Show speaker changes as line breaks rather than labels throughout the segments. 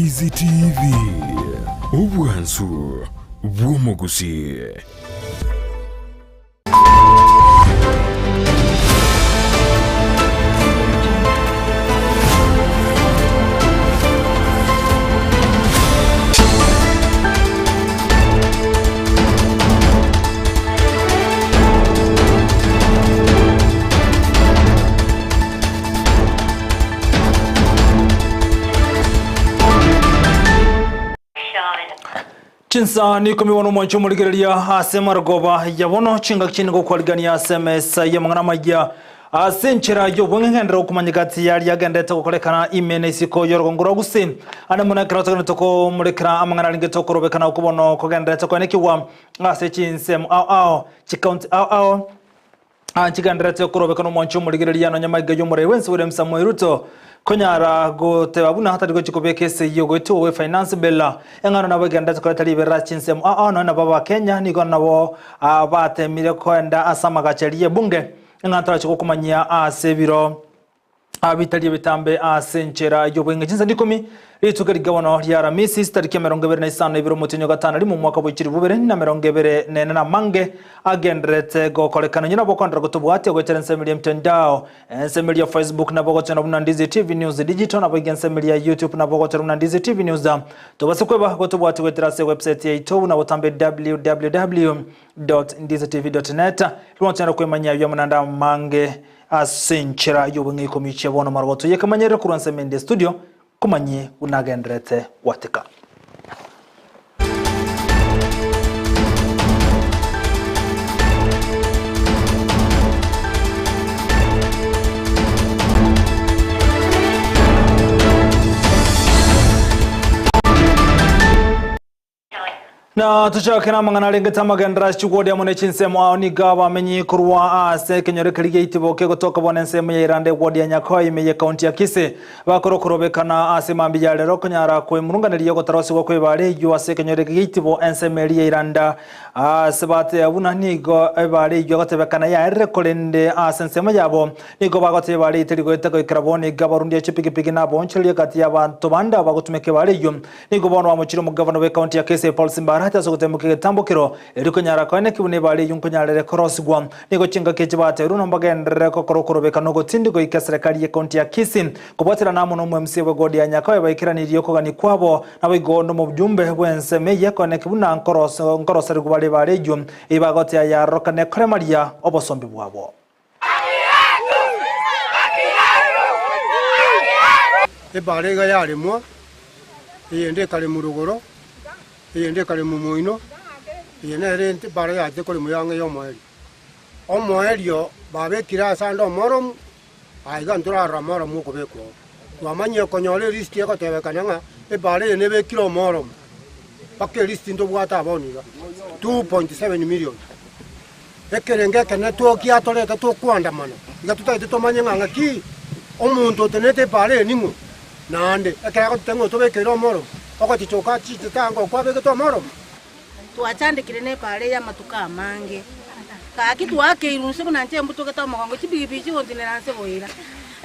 Ndizi TV, obwansu bw'omogusii.
Chinsa nikomi bono omwancho omorigereria ase marogoba ya bono chingaki chinde gokwarigania ase emesa y'amang'ana amaya ase enchera y'obweng'eng'enderero okomanya gati yaria agenderete gokorekana ime na isiko y'orogongo rwa Gusii. Ande mono ekero togenderete komorekera amang'ana arenge tokorobekana okwo bono kogenderete koenekigwa ase chinsemo ao ao, chikaunti ao ao. Nchigendererete korobekana omwancho omorigereria nonya maiga y'omorai bwensi William Samoei Ruto konyara goteba buna atari gochia kobeka esegi ogoetigwa gwe Finance Bill. Eng'ano nabo egendererete koreta riberera ase chinsemo ao ao nonya nabo Abakenya nigo nabo batemire koenda ase amagacho aria y'ebunge. Eng'ana torache gokomanyia ase ebiro. Bitari ebitambe ase enchera y'oboing'e chinsa ikomi, rituko eri bono ria Aramisi, chitariki 25 na ibere omotienyi o gatano rimo omwaka bwe chilifu bibere na emerongo ebere na ene namange agendererete gokorekana. Onye nabo okoenderera gotobwatia goetera ensemo eria emtandao, ensemo eria Facebook nabo ogochora buna Ndizi TV News Digital, naboigo ensemo eria YouTube nabo ogochora buna Ndizi TV News. Tobase kweba gotobwatia goetera ase ewebsite yaito buna botambe www.ndizitv.net, rirochare kwemanyia ayio amo naende amange. Ase enchera y'obong'e ikomi chia bono marogoto y'ekemanyerero korwa ensemo ende studio komanyie buna agendererete gwateka. Na tochake namang'ana arengete amagenderero ase chigwodi amo ne chinsemo ao nigo abamenyi korwa ase ekenyoro keria giaitibo kegotoka bono ensemo ya Iranda egwodi ya Nyakoe ime y'ekaunti ya Kisii bakore okorobekana ase mambia ya rero konyara kwemurunganeria ogotarosigwa kw'ebare eyio ase ekenyoro eke giaitibo ensemo eria ya Iranda ase bateba buna nigo ebare eyio egotebekana yaerire korende ase ensemo yabo nigo bagoteba ebare eyio teri goeta goikera bono iga abarundi ya chipigipigi na abaonchoreria gati y'abanto bande abagotumeka ebare eyio Nigo bono bamochire omogavana bw'ekaunti ya Kisii Paul Simba Arati ase ogotemoka egetambokero erio konyara koeneki buna ebare eyio nkonyarere korosigwa. Nigo chingaki echi bateirwe na mbagenderere gokora okorobeka na ogotindi goika eserekari y'ekaunti ya Kisii kobwaterana amo na omo-MCA bwe ward ya Nyakawe baikeranirie okogania kwabo naboigo nomobjumbe bw'ensemo eye koeneki buna nkoroserigwa bare ebare eyio eyio bagotea yarorokane koremaria obosombi bwabo.
Ebaara iga yaremwa, eyende ekaremwa rogoro, eyende ekaremwa moino, eye nere ebaara yachete koremwa yang'e y'omoerio. Omoerio babekire ase ande omoromu, aye iga ntorarora omoromu okobekwa oo. Twamanyire konyora erisiti egotebekana ng'a ebaara eye nebekire omoromu, mpaka erisiti ntobwate aa bono iga, 2.7 million. Ekerengo ekenene togiatorete tokoandamana, iga totagete tomanye ng'a ng'aki omonto otenenete epaara eye ning'o, naende ekero agototebia ng'a otobekeire omoro, ogochicha okachichete ango okwabegete omoro.
Twachandekire nepaara eye amatuko amange, gaki twakeirwe inse buna inche mbutogete omogongo, chipigipigi chigontinera nse boira.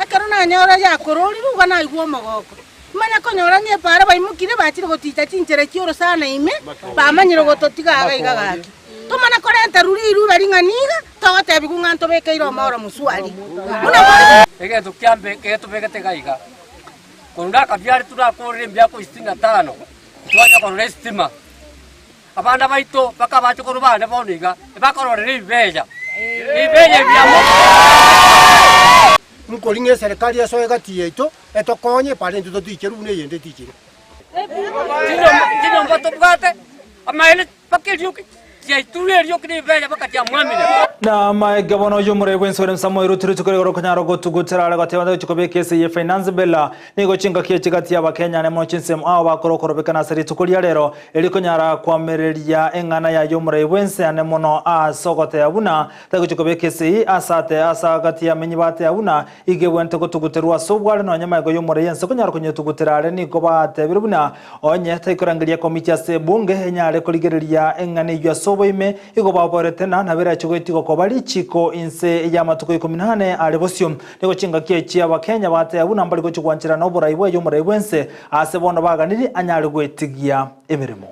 Ekero nanyora yakororirwe igo naigwa omogoko, manya konyora ng'a epaara baimokire bachire goticha chinchera chi'orosana ime, bamanyire gototiga iga iga gaki. Tomana korenta ruri riruba ring'ana iga, togotebigwa ng'a ntobekeire omoro moswari. Buna more.
Egento kiambe getobegete iga iga, korwa nakabiare torakorere emiaka isitini na tano, titwanya korora esitima. Abana baito bakabacha korwa bane bono iga, ebakororera ebibeya, ebibeya ebi amo.
Nkoring'a eserekari esoe egati yaito, etokonye, epare intwe toticherwe buna eyende etichire.
Chinyomba tobwate, amaene. Mpaka erioki riaiturwe erioki ribeya mpaka riamwamire.
Na amaege bono y'omorei bw'ense ore Samuel Ruto rituko rigoro okonyara gotugutera are goteba nde gochia kobeka ase eye Finance Bill nigo chingaki echi gati y'abakenya ane mono chinsemo ao bakora okorobekana ase rituko ria rero eri konyara koamereria eng'ana yaye omorei bw'ense ane mono ase ogoteba buna tagochia kobeka ase eye ase ate ase gati y'amenyi bateba buna Iga ebwenerete gotuguterwa ase obware nonya magega y'omorei ense konyara konyetugutera are nigo batebire buna onye taikorangeria ekomiti ase ebunge enyare korigereria eng'ana eyio ase. oboime igo baborete na naberache goetigwa koba richiko inse y'amatuko ikomi na ane are bosio. Nigo chingaki echi Abakenya bateba buna mbari gochia gwancherana oborai bwaye omorai bwense ase bono baganirie anyare gwetigia emeremo.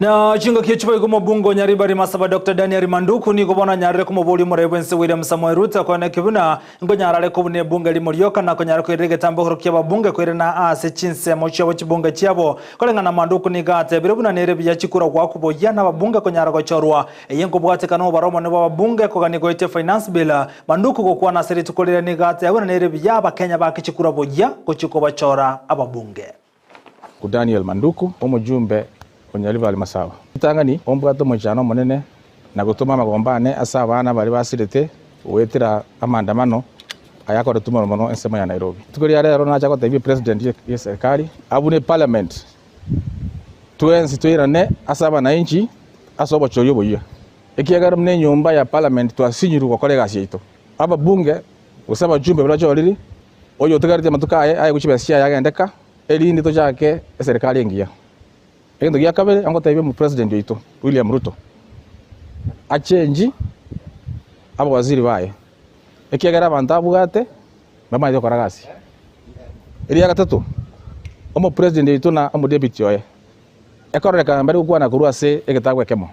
Na chingaki echi boigo omobunge o Nyaribari Masaba Doctor Daniel Manduku nigo bono anyarire komoboria omorai bw'ense William Samoei Ruto akwane ki buna nkonyara are kobuna ebunge rimo rioka na konyara koirera egetambo ki'ababunge koirana ase chinsemo chiabo chibunge chiabo. Koreng'ana Manduku nigo atebire buna nere buya chikura goakwa boyia na ababunge konyara gochorwa. Eye nkobwatekana obara omonene bw'ababunge kogania goetia Finance Bill. Manduku gokwana ase rituko riria nigo ateba buna nere buya abakenya baake chikura boyia gochia kobachora ababunge.
Daniel Manduku, omojumbe o Nyaribari Masaaba. Ritang'ani ombwate omochano omonene na gotoma amagomba ane ase abana baria basirete goetera amaandamano ayakoretwe mono mono ensemo ya Nairobi. Rituko ria rero nacha gotebia President ye serikali abune parliament twensi toirane ase abananchi ase obochori oboyia ekiagera buna enyomba ya parliament twasinyirwe gokora egasi yaito. Ababunge gose abajumbe baria bachoriri Oyo otigareti amatuko aye aye gochia chibesa chiaye agende ka, erinde tochake eserikari engiya. Egento gia kabere ngotebia omopresident oito William Ruto achenji abawaziri baye, ekiagera abanto abwate mbamanyete gokora gasi. Eria gatato, omopresident oito na omodeputy oye, ekororekana mbari gokwana korwa ase egetabu ekemo.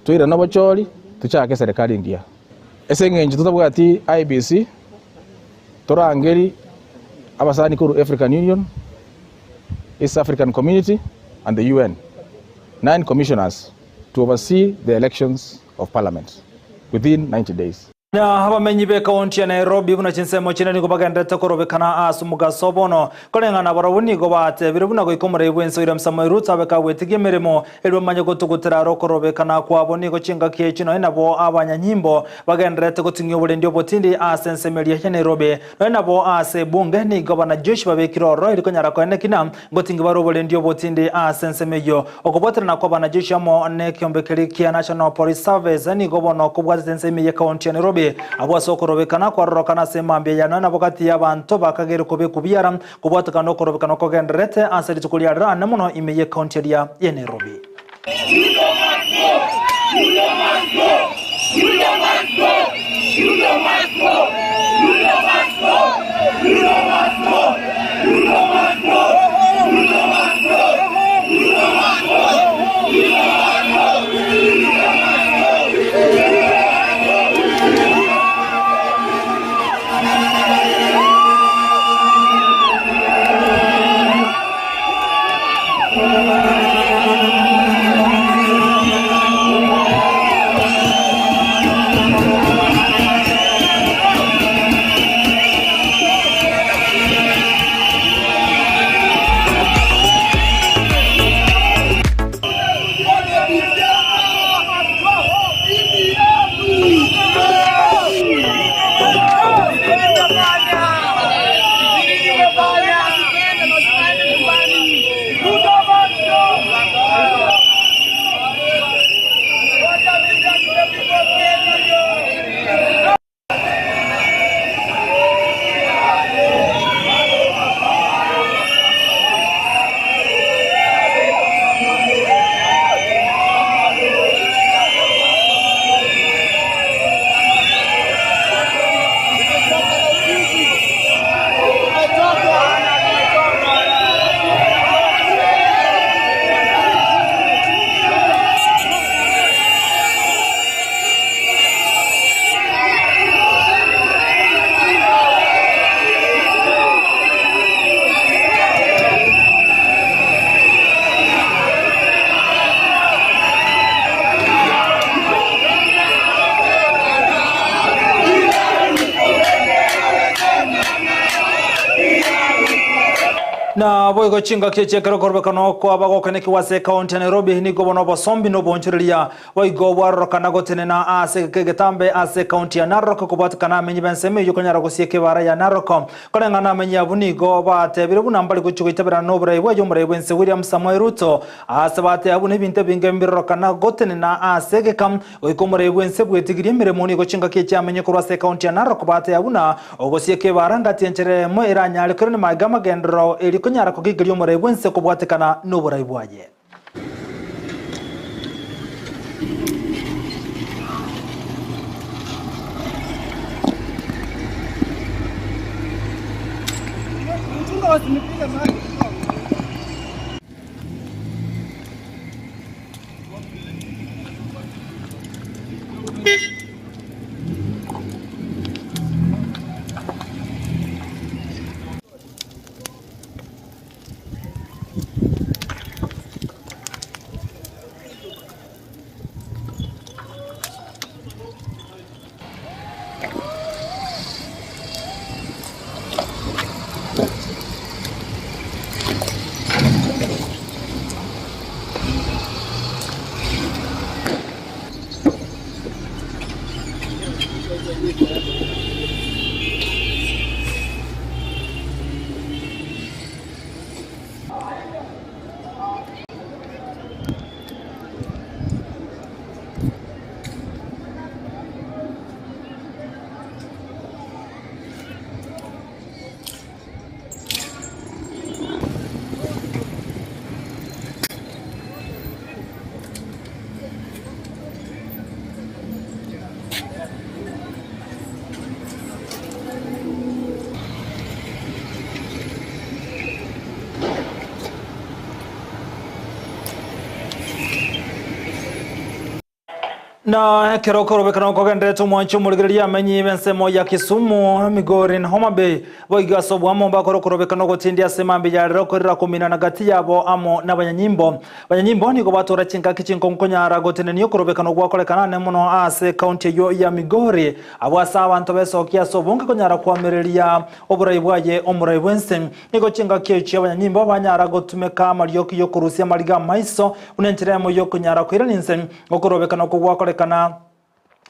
Toirane obochori, tochake eserekari engiya. Ase eng'encho totabwati IEBC, torangeri abasani korwa African Union, East African Community and the UN, 9 commissioners to oversee the elections of parliament within 90 days.
Na abamenyi b'ekaunti ya Nairobi buna chinsemo chinde nigo bagenderete korobekana ase omogaso bono. Koreng'ana barobwo nigo batebire buna goika omorei bw'ense William Samoei Ruto abe kagwetigia emeremo erio bamanye gotugutera are okorobekana kwabo. Nigo chingaki echi nonya nabo abanyanyimbo bagendererete goting'ia oborendi obotindi ase ensemo eria ya Nairobi. Nonya nabo ase ebunge nigo abanajeshi babekire ororo eri konyara koeneki na ngotingi bare oborendi obotindi ase ensemo eyio. Okobwaterana kw'abanajeshi amo nekeombe keria kia National Police Service nigo bono kobwatete ense ime y'ekaunti ya Nairobi. Abwo ase okorobekana kwarorokana ase emambia ya nonya nabo gati y'abanto bakageire kobekwa biara kobwatekana nokorobekana kogendererete ase rituko ria rero ane mono ime y'ekaunti eria ya Nairobi. Na boigo chingaki echi ekero okorobekana kwaba gokenekigwa ase ekaunti ya Nairobi nigo bono obosombi na oboonchoreria boigo bwarorokana gotenena ase egeka egetambe ase ekaunti ya Narok kobwatekana amenyi b'ensemo eyio konyara gosieka ebara ya Narok. Koreng'ana amenyi abwo nigo batebire buna mbari gochia goitaberana noborai bwaye omorai bw'ense William Samoei Ruto ase bateba buna ebinto ebinge mbirorokana gotenena ase egeka Goika omorai bw'ense bwetigirie emeremo nigo chingaki echi amenye korwa ase ekaunti ya Narok bateba buna ogosieka ebara ngati enchera eyemo eranyare korende magega amagenderero erio konyara kogigeria omorai bw'ense kobwatekana noborai bwaye. Na ekero okorobekana kogenderete omwancho omorigereria amenyi b'ensemo ya Kisumu, Migori na Homa Bay boigo ase oboamo mbakore okorobekana ogotindia ase mambia ya rero korera kominana gati yabo amo nabanyanyimbo. Abanyanyimbo nigo batora chingaki chinkong'u konyara gotenenia okorobekana gwakorekana ane mono ase ekaunti eyio ya Migori abwo ase abanto besokia ase obonge konyara koamereria oborai bwaye omorai bwense. Nigo chingaki echio abanyanyimbo banyara gotumeka amarioki yokorusia amariga amaiso buna enchera eyemo yokonyara koirania inse Okorobekana okwo gwakorekana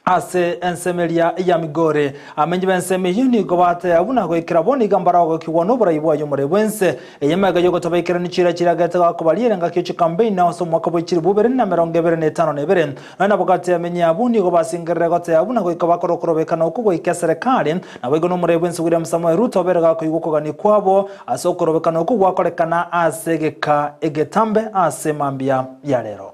ase ensemo eria ya Migori. Amenyi b'ensemo eyio nigo bateba buna goikera bono iga mbaragokigwa noborai bwaye omorei bw'ense. Eye emaiga y'ogotabaikerania chiira chiragete gakobariera engaki ye chikampeini ase omwaka bwe chilifu ibere na emerongo ebere na etano na ebere. Nonya nabo gati amenyi abwo nigo basingerere goteba buna goika bakore okorobekana okwo goika eserekari. Naboigo nomorei bw'ense William Samoei Ruto obere gakoigwa okogania kwabo ase okorobekana okwo gwakorekana ase egeka egetambe ase mambia ya rero.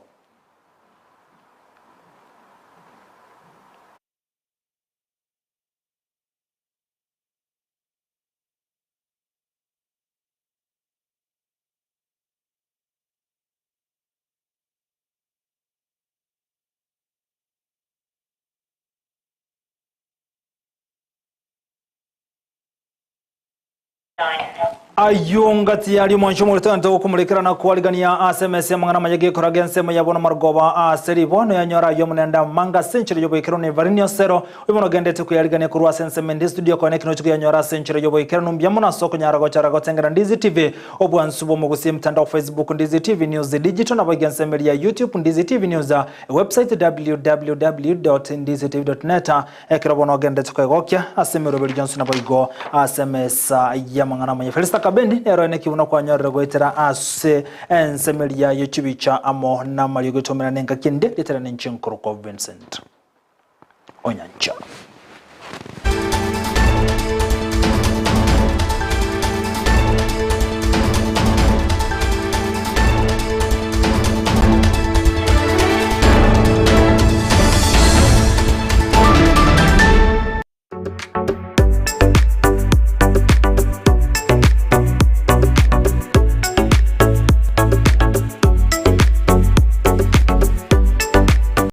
Ayio ngati yaria omwancho omorito gokomorekera na koarigania ase emesa y'amang'ana amaya gekora g'ensemo ya bono marogoba ase ribono yanyora ayio omonene amanga ase enchera y'oboikeranu Evarine Osero oyo bono ogendete koyarigania korwa ase ensemo ende studio konya ekero koyanyora ase enchera y'oboikeranu mbuya mono ase okonyara gochara gotengera Ndizi TV obwansu bw'omogusi mtandao Facebook Ndizi TV News Digital naboigo ensemo eria ya YouTube Ndizi TV News website www.ndizitv.net Ekero bono ogenderete kwegokia ase emeroberi yonsi naboigo ase emesa y'amang'ana amaya. Felista Kabendi nero ene ki buna kwanyorire goetera ase ensemeria ye chibicha amo namariogo etomera nengaki ende ritera ninche nkorokwa Vincent Onyancha.